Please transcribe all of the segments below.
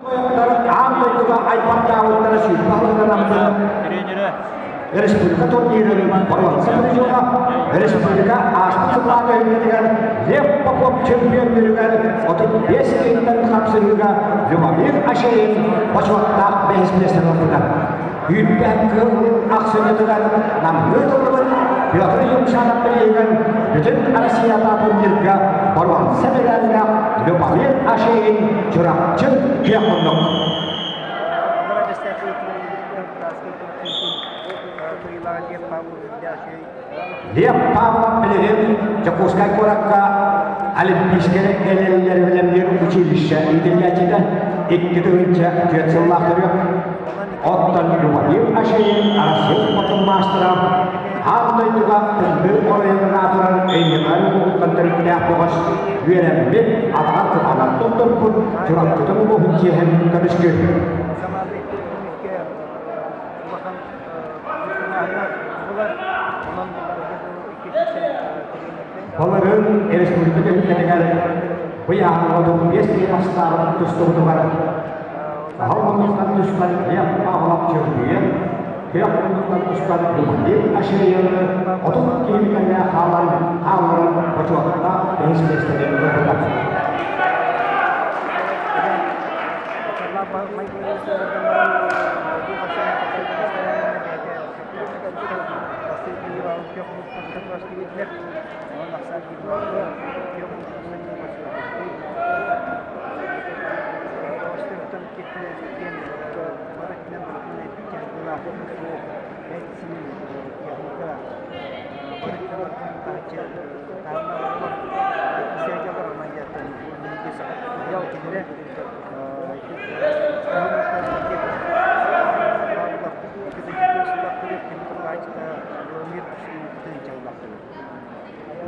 Аан дойдуга айбардаабыттара 20 сылынан амтанан республика турнирын боруонса призера, республика ааспыт сыллааҕы өһүлгэтигэр Лев Попов чемпионнарыгар 35 киһиттэн хапсыһыыга Любомир Ашеев бочуоттаах бэһис миэстэни ылбыта. Үүппэт кыыл ахсынньытыгар намныы тыллыбыт Петр Юмшанов бирииһигэр бүтүн Россията турнирга боруонса медаллаах Любомир Ашеин Чурапчы күөх муннук. Лев Павлов билигин Дьокуускай куоракка Олимпийскай эрэллэри бэлэмниир училище иитиллээччитэ 2004 сыллаах төрүөх. Оттон Любомир Ашеин Арассыыйа спортун маастара аан дойдуга тымныы оройуонун аатырар Өймөкөөн улууһуттан төрүттээх бөҕөс үөрэммит, атаҕар кытаанах туттарбыт Чурапчытын улууһун чиэһин көмүскүүр. Улахан булар, онон Былырыын республика түһүлгэтигэр быйаҥҥа 35 киһи астаабыт тустубутугар Саһыл муннуктан түспэт Лев Павлов чөмпүйүөн, күөх муннуктан түспэт Любомир Ашеевы 30 киһи кэннэ хаалан хаалларан бочуоттаах бэһис миэстэни ылбыта.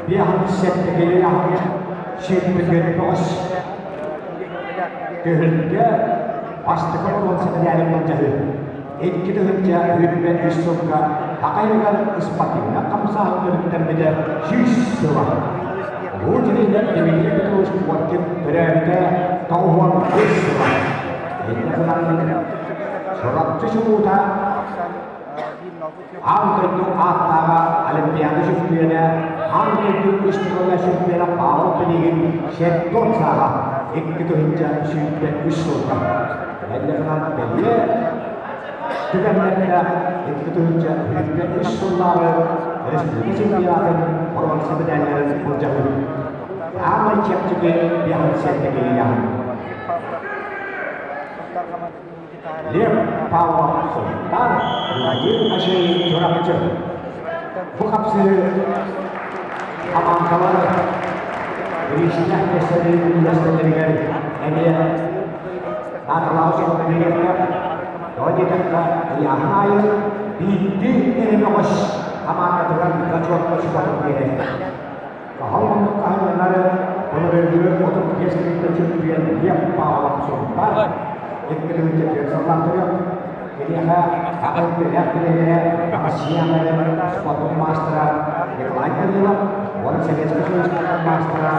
Биэс сэттэ сүүрбүтүн тоҕус түһүлгэ бастакы боруонса мэдээлин былдьаһыы. 2023 сылга Хахайыгар спортивнай хамсааһын төрүттэммитэ 100 сыла. Улуу тренер Дмитрий Петрович Коркин төрөөбүтэ 95 сыла. Инньэ гынан Чурапчы чулуута Аан дойду ааттааҕа Олимпиада чөмпүйүөнэ, аан дойду үс төгүллээх чөмпүйүөнэ Павел Пинигин 70 сааһа 2023 сылга. Эллэхинан бэлиэ түгэннэрдээх 2023 сыллааҕы республика чемпионатын боруонса медалларын былдьаһыы. Саамай чэпчэки 57 киилэлээх. Лев Павлов Сунтаар, Владимир Ашеев Чурапчы. Бу хапсыһыы хамаандалар бириистээх миэстэни үллэстэллэригэр эмиэ наадалаах соҕотугар тоҕо диэтэххэ ыйааһын аайы биирдии эрэ бөҕөс хамаандатыгар зачетка субатын биэрэр. Хаһан оннук хаһыҥнары былырыыҥҥы 35 киһиттэн чөмпүйүөн Лев Павлов Сунтаар 2004 сыллаахтарыгар киниэхэ саха үтүөлээх тренерэ Россия спортун маастара Николай Данилов уонна Советский Союз маастара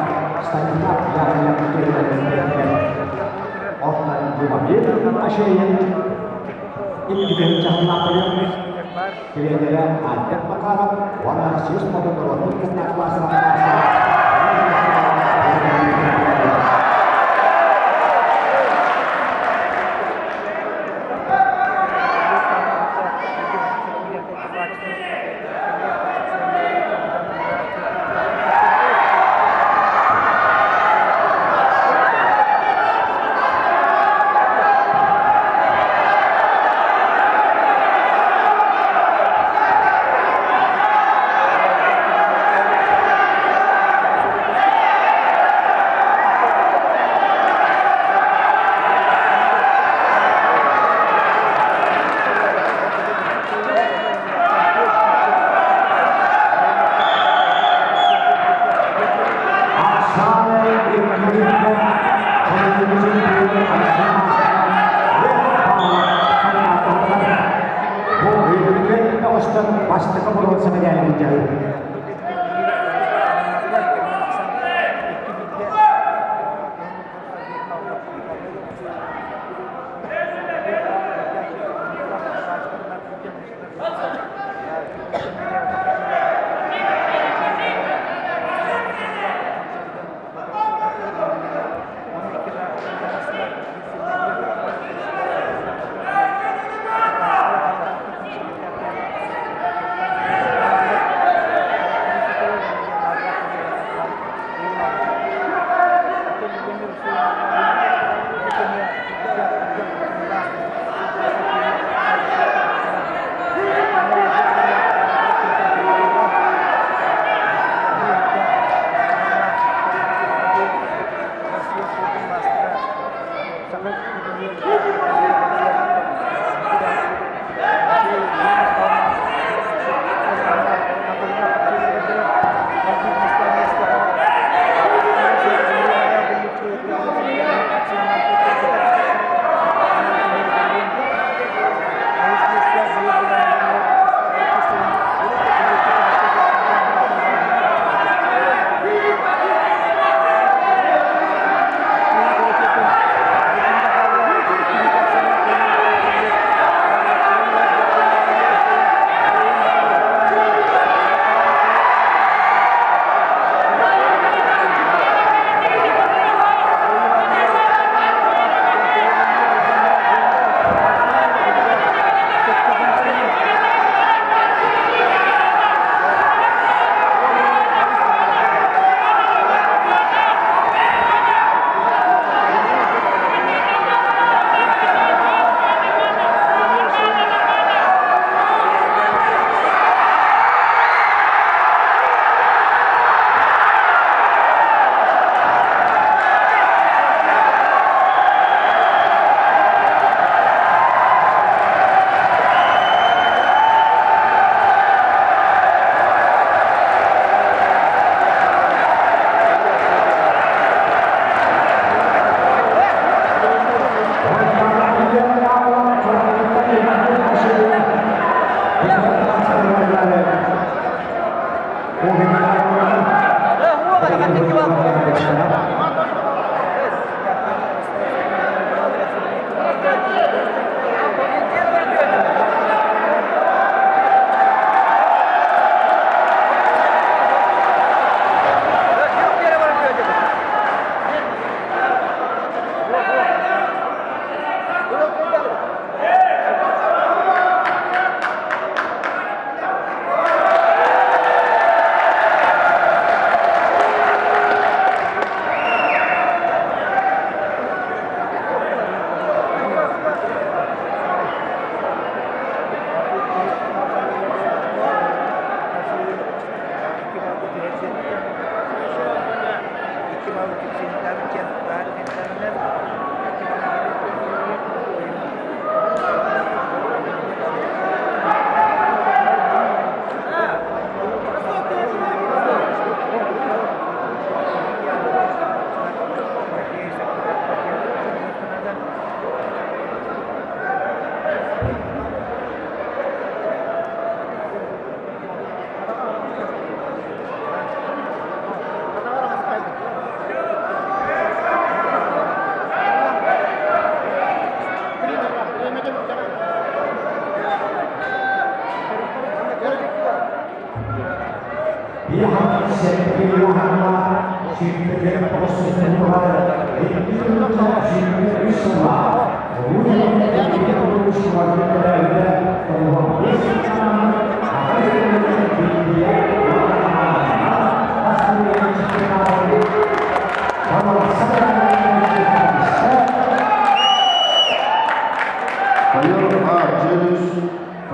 Станислав Яковлев үтүөлэрин биэрдилэр. Оттон Любомир Ашеев 2000 сыллаахтарыгар Тренерэ Альберт Макаров уонна Россия спордун норуотун кытта кылаастара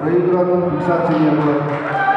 Проигран фиксация не было.